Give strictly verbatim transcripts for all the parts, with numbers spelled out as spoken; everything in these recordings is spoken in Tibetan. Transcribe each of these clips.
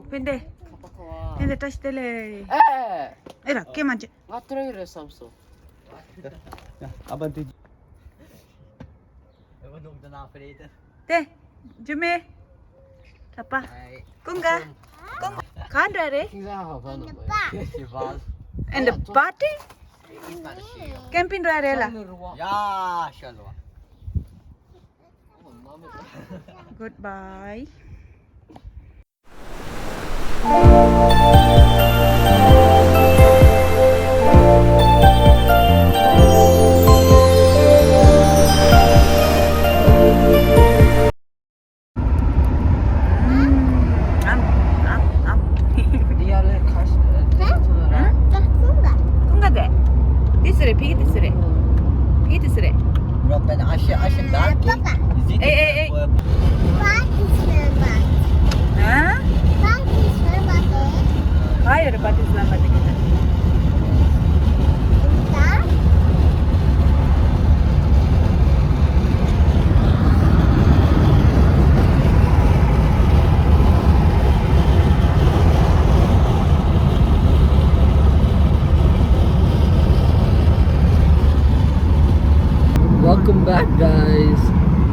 ཕན་བདེ། ཕན་བདེ་བཀྲ་ཤིས་བདེ་ལེགས། ཨེ། ཨེ་ར་སྐད་མ་འཇེ། ང་ཏྲ་ཡི་རེད་བསམ་སོང་། ཨ་བ་འདི། དེ། ཇུ་མེ། ཁྲ་པ། ཀུང་ག་ཀུང་ག་ག་འདྲ་རེད། And the party? ཀེམ་པིང་འདྲ་རེད་ལ། ཡ་ཤ་ལོ། Goodbye. ཀུང་ག་དེ། དེ་སུ་རེད། ཕ་གི་དེ་སུ་རེད། ཕ་གི་དེ་སུ་རེད། Robin, Asha, Asha, Daki. Is it ཨེ་ཨེ་ཨེ། What is the bat? ཧ། What is the bat? ག་ཡོད་རེད། བ་ཏི་སི་ལམ་བ་དེ་གི་ད། Welcome back, guys.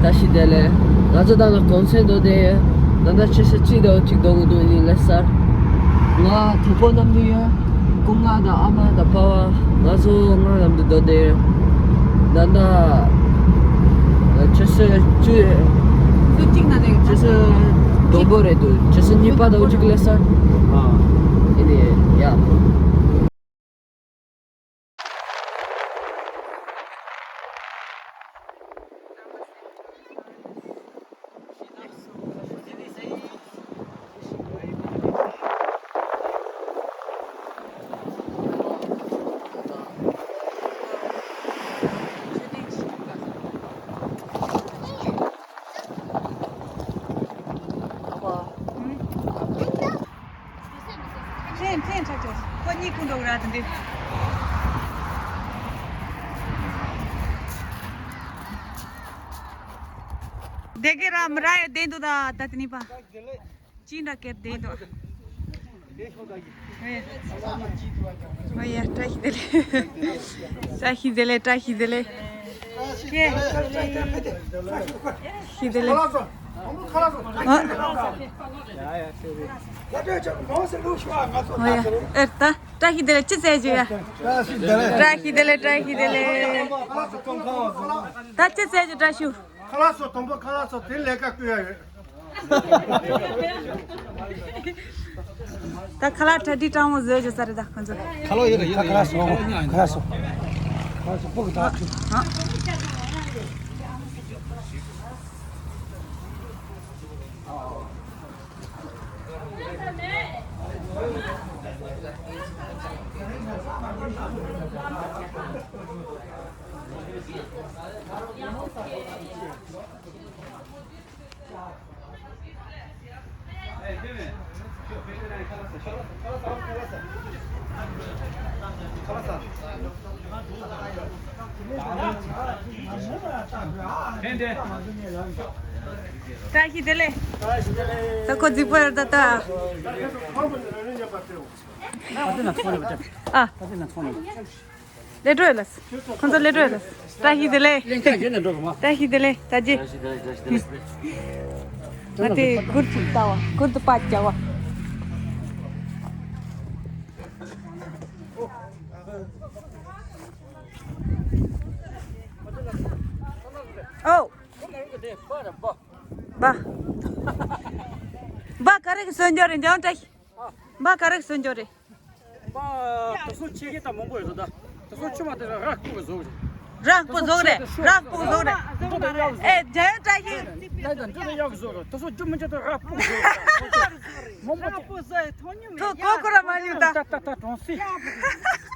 བཀྲ་ཤིས་བདེ་ལེགས། ང་ཚོ་ད་ལྟ་གུང་སེང་སྡོད་དེ་ཡོད། ད་ལྟ་ཆུ་ཚོད་གཅིག་དང་གཅིག་སྡོད་དགོས་འདུག་ཡིན་ལེ་སར། ང་གྲོགས་པོ་མཉམ་དུ་ཡོད། སྐུ་ངག་དང་ཨ་མ་དང་པ་ཕ། ང་ཚོ་ལྔ་མཉམ་དུ་སྡོད་དེ་ཡོད། ད་ལྟ་ཆུ་ཚོད་བཅུ། ཆུ་ཚོད་གཅིག་ན་ནས་ཆུ་ཚོད་དང་པོ་རེད་འདུག་ཆུ་ཚོད་གཉིས་པ་དང་གཅིག་ལེ་སར། ཨ། ཡིན་ནི་ཡ། ཕྲན་ཕྲན་ཆགས་ཆོག་ཁོ་གཉིས་ཀུན་འགྲོ་གི་ར་དེ་འདི། སྡེ་དགེ་ར་མི་ར་ཡ་བསྡད་འདུག་ད་ད་དེ་ནི་པ། ཅི་འདྲ་སྐད་བསྡད་འདུག་ཨོ་ཡ། བཀྲ་ཤིས་བདེ་ལེགས། བཀྲ་ཤིས་བདེ་ལེགས། བཀྲ་ཤིས་བདེ་ལེགས། བཀྲ་ཤིས་བདེ་ལེགས། ཀེ། ཤིས་བདེ་ལེགས། ཨ། ཨོ་ཡ། ཨེ་ད་བཀྲ་ཤིས་བདེ་ལེགས་ཅི་ཟེར་རྒྱུ་ཡ། བཀྲ་ཤིས་བདེ་ལེགས། བཀྲ་ཤིས་བདེ་ལེགས། བཀྲ་ཤིས་བདེ་ལེགས། ད་ཅི་ཟེར་རྒྱུ་བཀྲ་ཤིས། ཁ་ལག་སོ་དང་པོ་ཁ་ལག་སོ་དེ་ལས་ཀ་བསྐུལ་ཡ་ཡོད། ད་ཁ་ལག་གྲ་སྒྲིག་སྤྲང་མོ་བཟོས་བྱས་ས་རེད་ད་ཁོང་ཚོ། ཁ་ལག་ཡོད་རེད་ཡོད་རེད། ཁ་ལག་སོ་ཁ་ལག་སོ། ཁ་ལག་སོ་སྤུ་གུ་དག་ཅིག་བཀྲ་ཤིས་བདེ་ལེགས། ད་ཁོ་རྫིག་པོ་ཡོད་ད་ད། ཨ། ལས་འགྲོ་ཡོད་ལ། ཁོང་ཚོ་ལས་འགྲོ་ཡོད་ལ། བཀྲ་ཤིས་བདེ་ལེགས། བཀྲ་ཤིས་བདེ་ལེགས། ད་རྗེས། ང་དེ་གུར་ཅིག་ལྟ་བ། གུར་དུ་པ་བྱ་བ། ཨོ། བ། བ་ག་རེ་གི་སོན་འཇོག་རེད་འཇང་བཀྲ་ཤིས། བ་ག་རེ་གི་སོན་འཇོག་རེད། མ། དེ་ཚོ་ཆེ་གེ་ད་མང་པོ་ཡོད་ད། དེ་ཚོ་ཆུ་མ་དེ་ར་རག་པོ་བཟོ་རེད། རག་པོ་བཟོ་རེད། རག་པོ་བཟོ་རེད། ཨེ་རྒྱ་ཡོད་བཀྲ་ཤིས། ད་ད་འདི་ད་ཡག་བཟོ་རེད། དེ་ཚོ་རྒྱུ་མི་འཇོག་ད་རག་པོ་བཟོ་རེད། མང་པོ་རག་པོ་བཟོ་ཡི་ཐོག་ཉུང་མེད། ཐོག་ཀོ་ཀོ་ར་མ་ཉུང་ད། ད་ད་ད་གྲོང་གསེབ།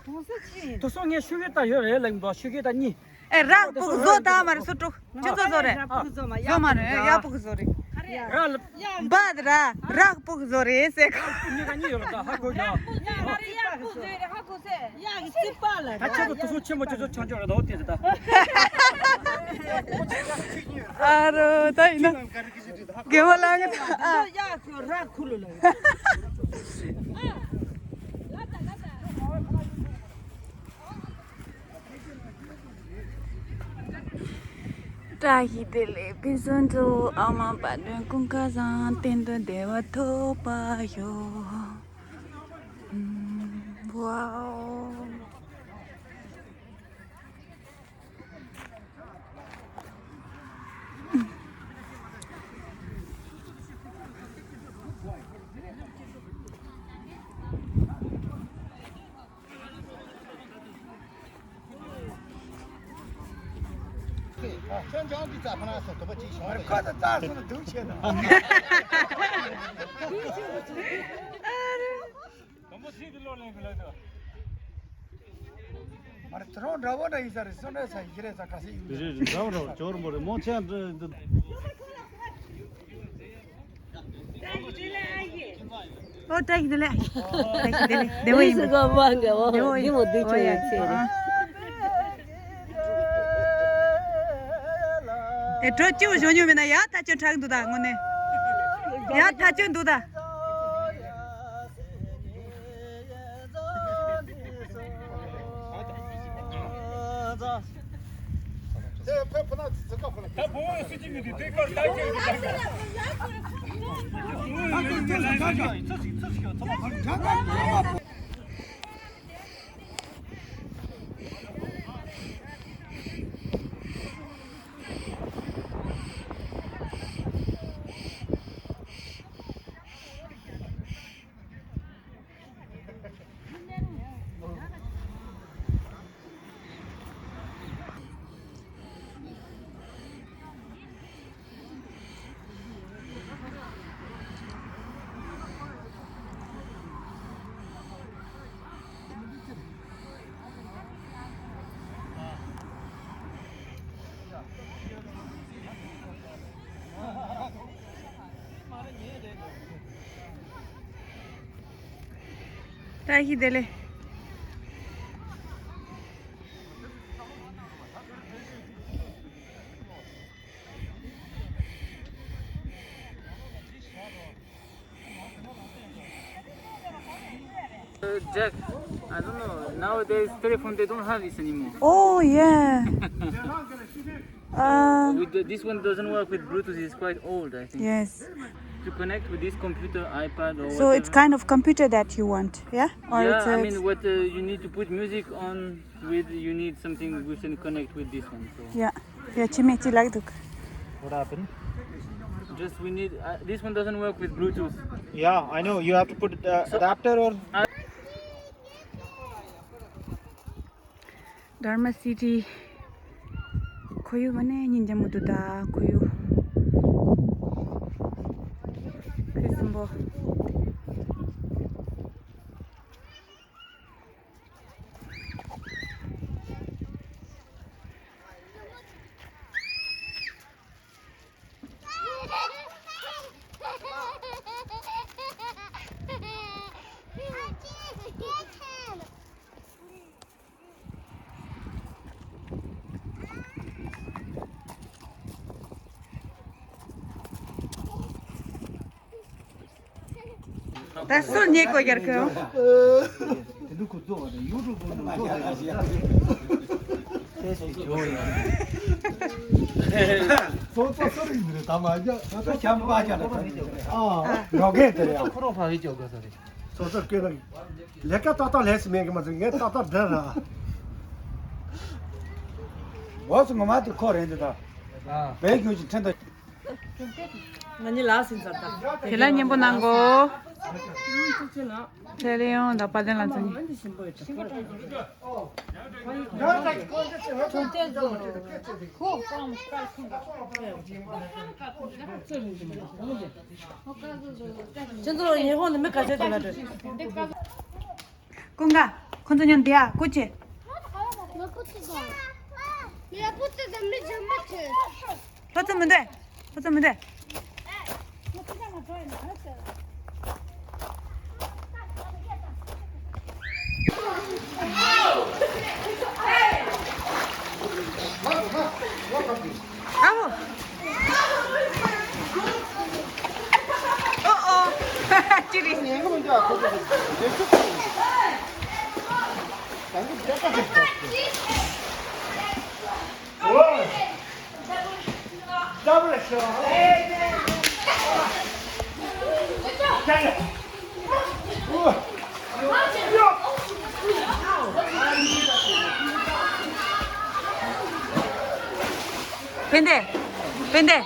གྲོང་གསེབ་ཆེ། དེ་ཚོ་ངས་ཤུ་གེ་ད་ཡོད་རེད་ལེགས་འདུག་ཤུ་གེ་ད་གཉིས། ཨེ་རག་པོ་བཟོ་ད་མ་རེད་སུ་དྲུག་ཅི་ཚོ་བཟོ་རེད། ཨ། བཟོ་མ་རེད། ཡག་པོ་བཟོ་རེད། ར་ལ། འབའ་ར་ར་སྤུག་བཟོ་རེད་ཟེར་གོ། གཉིས་ཀ་གཉིས་ཡོད་ལ་ད་ཧ་གོ་ཡ། ད་ཁྱེད་ཚོ་དུ་སོ་ཆེན་མོ་ཆུ་ཚོད་ཆང་ཆོག་རེད་དོ་དེ་རེད་ད། ཨ་རོ་ད་ཡིན་ན། རྒན་མོ་ལགས་ཨ། བཀྲ་ཤིས་བདེ་ལེགས་ཕུན་སུམ་ཚོགས། ཨ་མ་བག་སྟོན་ཀུན་དགའ་བཟང་། གཏན་དུ་བདེ་བ་ཐོབ་པར་ཤོག། ཝའོ། ཁྱོད་ཅང་གི་རྩ་ཕ་ན་སོ་དོ་པ་ཅིག་བྱུང་བ་རེད། ཁོ་ད་རྩ་སོ་ན་སྡུག་ཆེ་ན། མ་རེད། ད་རུང་འདྲ་བོ་འདྲ་ཡིན་ས་རེད། སོ་འདྲ་ས་ཡི་རེད་ས་ག་སེ་ཡིན། རེད་རེད། འདྲ་བོ་འདྲ་བོ་ཇོ་རིན་པོ་རེད་མོ་ཆེ་འདྲ་འདྲ། ཨོ་བཀྲ་ཤིས་བདེ་ལེགས། བཀྲ་ཤིས་བདེ་ལེགས། བདེ་བོ་ཡིན་པ། བདེ་བོ་ཡིན་པ། འདི་མོ་འདི་ཨོ་ཡ་ཆེ་ཨ། ཨེ་གྲོ་སྐྱིད་པོ་བྱུང་མྱོང་མེད་ན་ཡ་ཐག་ཆོད་དྲག་འདུག་ད་དངོས་གནས། ཡ་ཐག་ཆོད་འདུག་ད། བཀྲ་ཤིས་བདེ་ལེགས། Uh, Jack, I don't know. Nowadays, telephone, they don't have this anymore. Oh, yeah. Uh, With the, this one doesn't work with Bluetooth. It's quite old, I think. Yes. To connect with this computer, iPad, or So it's whatever. Kind of computer that you want, yeah? Or Yeah, it's I a mean, what uh, you need to put music on with, you need something we can connect with this one. So. Yeah. Yeah, ཅི་མེད་ཅི་ལགས་འདུག What happened? Just we need, uh, this one doesn't work with Bluetooth. Yeah, I know. You have to put uh, adapter or Dharma City. ཁོར་ཡུག་མ་ནས་ཉིན་རྒྱ་མོ་དུ་ད་ཁོར་ཡུག་ཕུན་སུམ་པོ། ད་སུ་ཉེ་གོ་རྒྱར་ཁོ། དེ་འདུག་ཁོ་ཚོ་ཡུ་ཊུབ་པོ་འདུག་ཁོ་ཚོ་ཚོ་སུ་རིང་འདིར་ད་མ་རྒྱ་ད་ཚོ་ཁྱམ་པ་རྒྱ་ལ་ཨ་རོ་གེ་དེ་རེད། ཁོ་རང་ཕ་གི་ཅོག་ག་ས་རེད། ཚོ་ཚོ་སྐད་ལ་ལས་ཀ་ཏག་ཏག་ལས་སུ་མེད་གི་མ་ཚོ་ངས་ཏག་ཏག་འདྲ་ར། འོ་སུ་ངོ་མ་དེ་ཁོ་རེད་འདི་ད། བས་ཁྱོད་ཀྱི་ཁྲེན་ད། ང་གཉིས་ལ་ཟིན་ཚར་ད། དེ་ལ་སྙན་པོ་གནང་གོ། ཚེ་རིང་དང་དཔལ་ལྡན་ལ་མཚོན། ཁྱེད་ཚོ་ཉི་ཧོང་ནས་མི་ག་ཚོད་དེ་ལ་འགྲོ། ཀུན་དགའ། ཁོ་ཚོ་མཉམ་བསྡད་ཨ། སྐུ་མཁྱེན། ལྷོ་ཚོ་མི་འདུག་ལྷོ་ཚོ་མི་འདུག་ཨ་ཧོ། ཨོ་ཨོ། ཅི་རེད། ཕན་བདེ། ཕན་བདེ།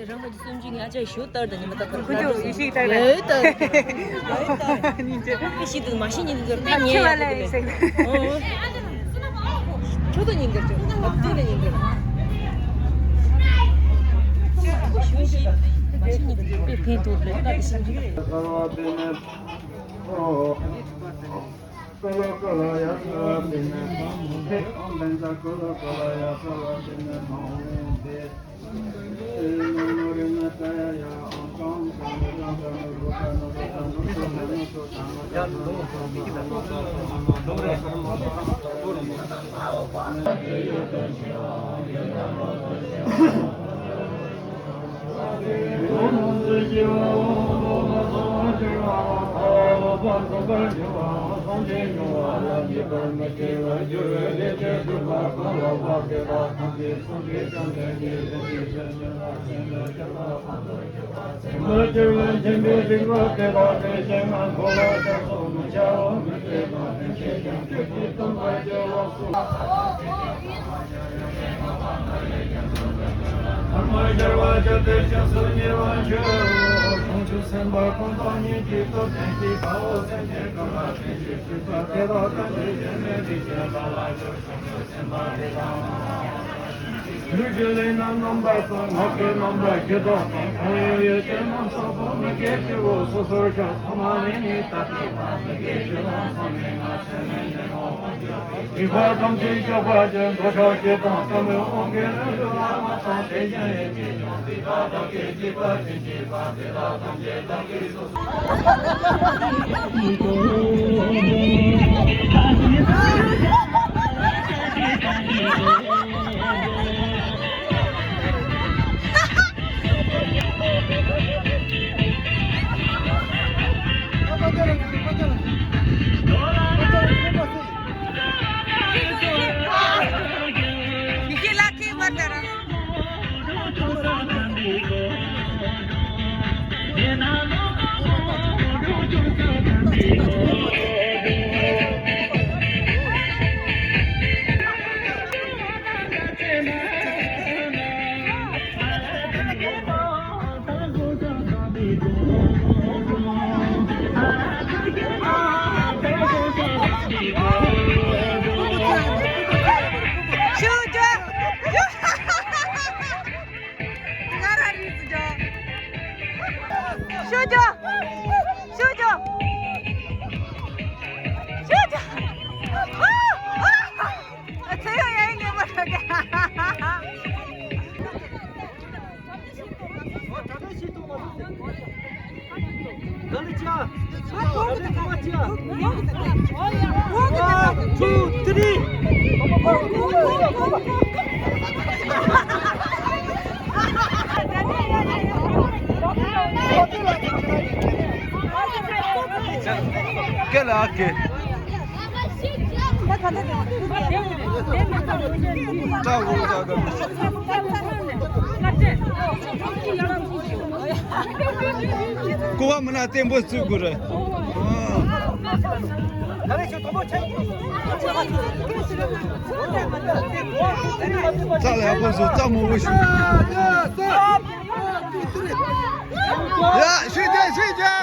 རང་གི་སེམས་ཅན་ང་ཅག་ཞུ་ལྟར་དུ་ཉི་མ་ལྟར་དུ་ཁོ་ཚོ་ཡེ་ཤེས་ལྟར་ལ་ཡོད་ལྟར། ཡེ་ཤེས་དུ་མ་ཤེས་ཉིན་དུ་ད་ཉེ་ཡ་ལ་ཡེ་ཤེས། ཁྱོད་ཚོ་ཉིན་དུ་ཅོ་ཨ་བཏུས་ལ་ཉིན་དུ་ཁོ་ཞུ་ཤེས་མ་ཤེས་ཉིན་དུ་དཔེ་ཕན་ཐོགས་ལ་ལྟ་དུ་ཤེས། ལུས་ཀྱི་ལས་རྣམས་རྣམ་པར་གསུམ། ངག་གི་རྣམ་པར་བཞི་དང་གསུམ། ཁོང་ཡུལ་ཡུལ་ཅན་རྣམས་སོགས་པ་མི་དགེ་བཅུ་པོ་སོ་སོར་ཞོག །ཐ་མ་ལས་ནི་ད་ལྟའི་བར་མི་དགེ་བཅུ་དང་ཚང་མའི་ངག་སེམས་ལས་ནི་རྣམ་པར་འགྱུར་ཏེ། སྡིག་པ་ཐམས་ཅད་སྐྱོབ་པར་བྱེད། འདོད་ཆགས་ཞེ་སྡང་གཏི་མུག་དབང་གིས་ལུས་ལ་མ་ཚང་། དེ་བཞིན་ཡིད་ཀྱིས་ཀྱང་སྡིག་པ་བདག་གིས་བགྱིས་པ་ཅི་མཆིས་པ་དེ་དག་ཐམས་ཅད་བདག་གིས་སོ་སོ། ཨ་ཚེ་ཡོ་ཡ་ཡིན་ངེས་པར་ཐོག་ག One, two, three. སྐད་ལ་ཨ་ཁེ། ཀོ་བ་མི་ན་བརྟན་པོ་བཙུགས་དགོས་རེད། རྩ་ལ་ཡག་པོ་བཟོ། རྩ་མང་པོ་ཞིག་ཡ། ཤེས་རྒྱ། ཤེས་རྒྱ།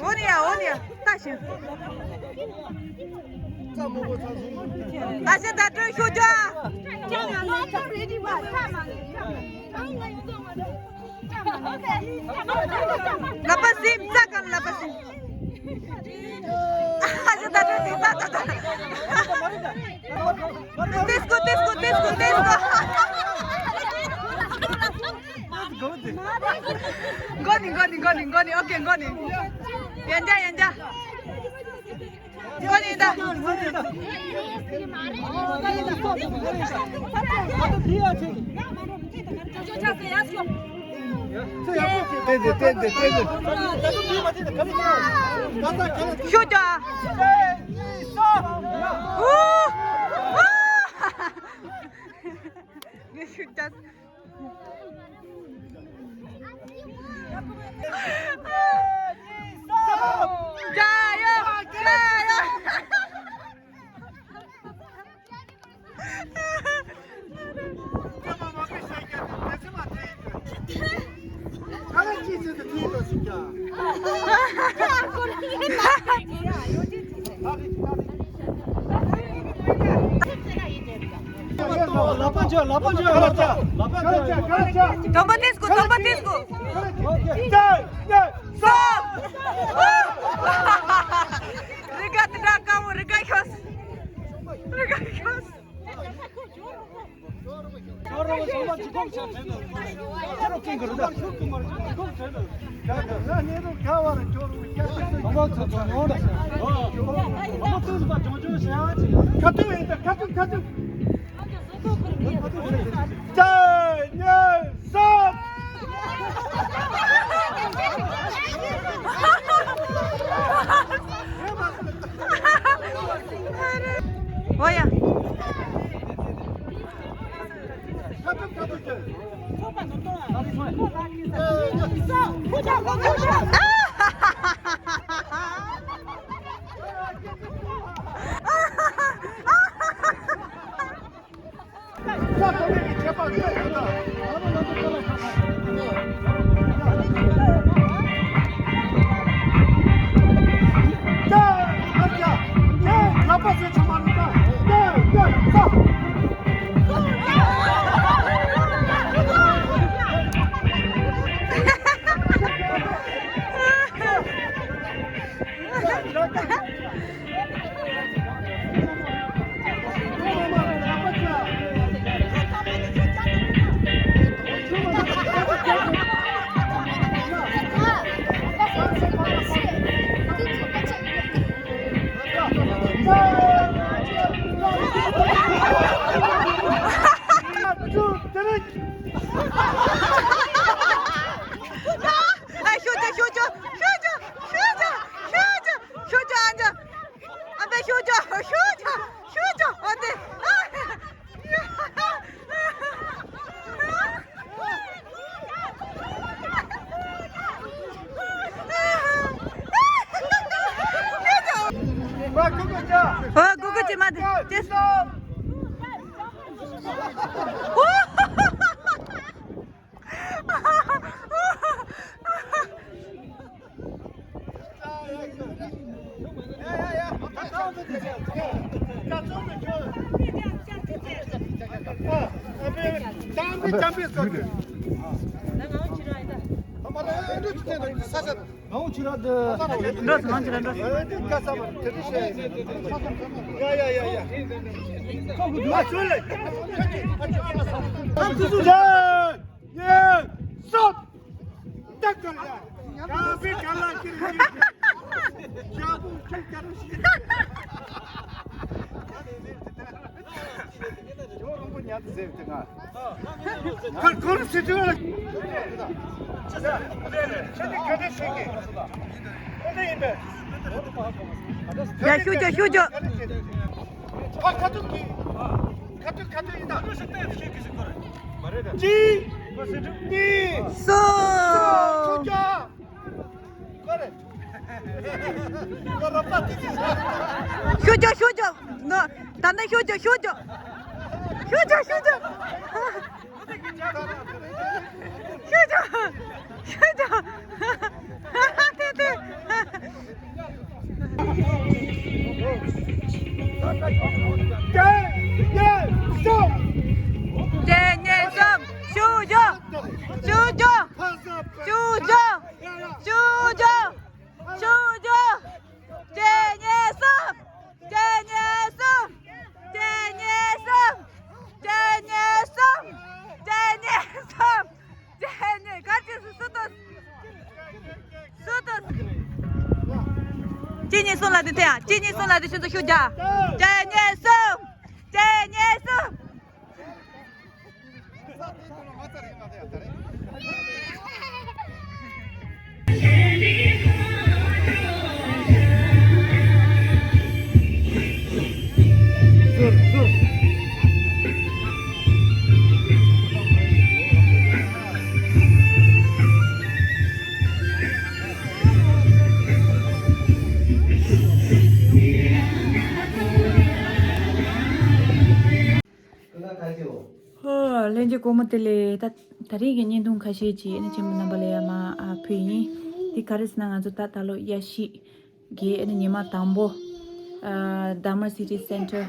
འོ་ནི་ཡ། འོ་ནི་ཡ། ལྟ་ཞིག་ད་ཞིག་ད་སྤྲོད་ཤོག་ཅོ། ལྟ་ཞིག་ད་སྤྲོད་ཤོག་ཅོ། ལག་པ་སིམ་ཙག་ག་ལག་པ་སིམ། ཨ་ཅག་ད་ད་ད་ད་ད། ཏེས་ཀོ་ཏེས་ཀོ་ཏེས་ཀོ་ཏེས་ཀོ། མགོ་ནི་མགོ་ནི་མགོ་ནི་མགོ་ནི། ཨོ་ཁེ་མགོ་ནི། ཡན་ཅག་ཡན་ཅག། མགོ་ནི་ད། བཏན་ཏེ་བཏན་ཏེ་བཏན་ཏེ། ཤུགས་རྒྱག། ཧུ། ཧུ། ངས་ཤུགས་རྒྱག། ཇ་ཡོ། ཇ་ཡོ། ལག་པ་འཇོག་ལག་པ་འཇོག་ལག་པ། ལག་པ་འཇོག། དོམ་པ་ཏེས་ཀོ། དོམ་པ་ཏེས་ཀོ། སོ། རི་ག་དེ་འདྲ་དཀར་མོ། རི་ག་ཤོས། རི་ག་ཤོས། ཁ་ཐུག་ཡིན་ད། ཁ་ཐུག་ཁ་ཐུག། ཅི་ཉེ་སོ། ཨོ་ཡ། ཁ་ཐུག་ཁ་ཐུག་ཅན། ཤུགས་རྒྱག་ཤུགས་རྒྱག་ཤུགས་རྒྱག་ཤུགས་རྒྱག་ཤུགས་རྒྱག་ཨ་ནི་ཤུགས་རྒྱག་ཤུགས་རྒྱག་ཤུགས་རྒྱག་ཤུགས་རྒྱག་ཨ་ནི། ཨོ་གུ་གུ་ཅི་མ་དེ་ཅི། འགྲོ་སོང་ང་ཅི་ར་འགྲོ་སོང་། ཡེ་སོ། ཏག་ཏག་ཡ། ཡ་བི་ག་ལ་ཀིར་ཡི། ཡ་བུ་ཁྱོད་ཀ་རུ་ཤི། ཁྱོད་རོང་པོ་ཉལ་དུ་ཟེར་དེ་ང་། ཁར་ཁོར་སི་ཏུ་ལ། ཁྱོད་ནི་ག་འདྲ་ཤེས་ཀྱི། ཁོ་འདྲ་ཡིན་པས། ཡ་ཤུགས་རྒྱག་ཤུགས་རྒྱག་ཁ་ཐུག་གི། ཁ་ཐུག་ཁ་ཐུག་ཡིན་ད། གཅིག་གཉིས། གསུམ། ཤུགས་རྒྱག་ཤུགས་རྒྱག་ནོ། ད་ནི་ཤུགས་རྒྱག་ཤུགས་རྒྱག་ཤུགས་རྒྱག་ཤུགས་རྒྱག་ཤུགས་རྒྱག་ཤུགས་རྒྱག་ཏེ་ཏེ། གཅིག་གཉིས་གསུམ། གཅིག་གཉིས་གསུམ། ཤུགས་རྒྱག་གཅིག་གཉིས་གསུམ་ལ་དེ་ཐེ་ཡ། གཅིག་གཉིས་གསུམ་ལ་དེ་ཤུན་ཙུ་ཤུ་རྒྱ། གཅིག་གཉིས་གསུམ། གཅིག་གཉིས་གསུམ། ཧོ། ལྷན་རྒྱས་སྐུ་ངོ་དེ་ལས་ད་ད་རེས་ཀྱི་བརྙན་ཐུང་ཁ་ཤས་ཅིག་ཨ་ནི་ཁྱེད་རྣམ་པ་ལ་ཡར་མར་ཨ་ཕུལ་ཡིན། འདི་ག་རེ་ཟེར་ན་ང་ཚོ་ད་ད་ལོ་དབྱར་གཞས་ཀྱི་ཨ་ནི་ཉི་མ་དང་པོ་ཨ་Dharma City Center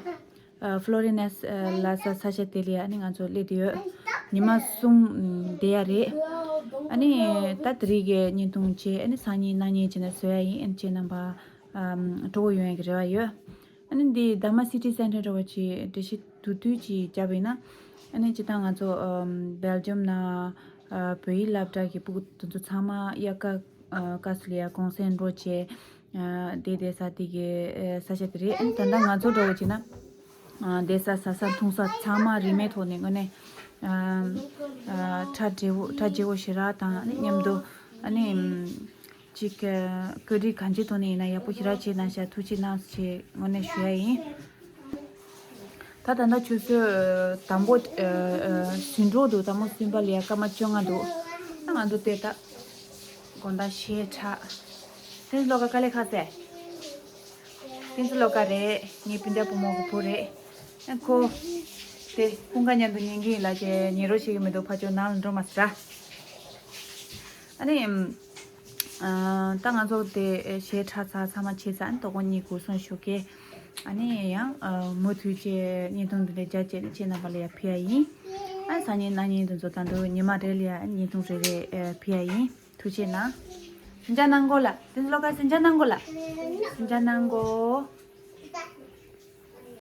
ཨ་Florianess ཨ་ལ་ས་ས་ཆ་དེ་ལ་ཨ་ནི་ང་ཚོ་སླེབས་བསྡད་ཡོད། ཉི་མ་གསུམ་ཨམ་བསྡད་ཡ་རེད། ཨ་ནི་ད་ད་རེས་ཀྱི་བརྙན་ཐུང་བཅས་ཨ་ནི་སང་ཉིན་གནངས་ཉིན་བྱས་ནས་བཟོ་ཡ་ཡིན། ཨ་ནི་ཁྱེད་རྣམ་པ་ཨམ་སྤྲོ་བོ་ཡོང་ཡ་གི་རེ་བ་ཡོད། ཨ་ནི་འདི་Dharma City Center འདྲ་བ་ཅིག་འགྲེལ་བཤད་བསྡུས་བསྡུས་ཅིག་བརྒྱབ་པ་ཡིན་ན། ཨ་ནི་སྤྱིར་བཏང་ང་ཚོ་ཨམ་Belgium ནང་ཨ་བོད་ཡིག་སློབ་གྲྭ་གི་ཕྲུ་གུ་དེ་ཚོ་ཚང་མ་དབྱར་ཁ་ཨ་སྐབས་སུ་ལ་ཡ་གུང་སེང་འགྲོ་བྱས་ཨ་བསྡད་བསྡད་ས་དེ་གི་ཨ་ས་ཆ་དེ་རེད། ཨ་ནི་ད་ལྟ་ང་ཚོ་འདྲ་བ་ཅིག་ན་ཨ་བསྡད་ས་ཟ་ས་འཐུང་ས་ཚང་མ་རིན་མེད་ཐོག་ནས་དངོས་གནས་ཨ་ཨ་གྲ་བདེ་བོ་གྲ་བདེ་བོ་ཞེ་དྲག་དང་ཨ་ནི་མཉམ་དུ་ཨ་ནི་ཅིག་ཨ་བཀོད་སྒྲིག་གང་ཅིའི་ཐོག་ནས་ཡིན་ན་ཡག་པོ་ཞེ་དྲག་བྱས་གནང་ཤག་ཐུགས་རྗེ་གནང་ཞེས་དངོས་གནས་ཞུ་ཡ་ཡིན། ད་ད་ལྟ་ཆུ་ཚོད་དང་པོ་ཨ་ཨ་ཟིན་འགྲོ་འདུག་དང་པོ་གསུམ་པ་ལ་ཡ་སྐར་མ་བཅོ་ལྔ་འདུག་ད་ང་ཚོ་དེ་ད་དགོང་དག་གཞས་འཁྲབ། བསྟན་འཛིན་བློ་དགའ་དཀའ་ལས་ཁག་ཟེར། བསྟན་འཛིན་བློ་དགའ་རེད། ངའི་སྤུན་ཀྱག་བུ་མོ་གི་བུ་རེད། ཨ་ཁོ་དེ་ཀུན་དགའ་མཉམ་དུ་ཉན་གྱི་ཡིན་ལབ་བྱས་ཉན་རོགས་བྱེད་ཀྱི་མི་འདུག་ཕར་ཕྱོགས་ནང་ལ་འགྲོ་མ་ཟེར། ཨ་ནི་ཨ་ད་ང་ཚོ་དེ་གཞས་འཁྲབ་ཚར་ཚང་མ་བྱས་ཚར། ཨ་ནི་དོ་དགོང་གཉིད་སྒོ་སྲུང་ཞུ་གི། ཨ་ནི་ཡང་ཨ་མུ་མཐུད་བྱས་བརྙན་ཐུང་འདི་འདྲ་རྒྱ་བྱས་ནས་ཁྱེད་རྣམ་པ་ལ་ཡར་ཕུལ་ཡ་ཡིན། ཨ་སང་ཉིན་གནངས་ཉིན་དེ་ཚོ་ད་དུང་ཉི་མ་རེ་ལ་ཡ་བརྙན་ཐུང་རེ་རེ་ཨ་ཕུལ་ཡ་ཡིན། ཐུགས་རྗེ་གནང་། སེམས་ཅན་ནང་གོ་ལ། བསྟན་འཛིན་བློ་དགའ་སེམས་ཅན་ནང་གོ་ལ། སེམས་ཅན་ནང་གོ།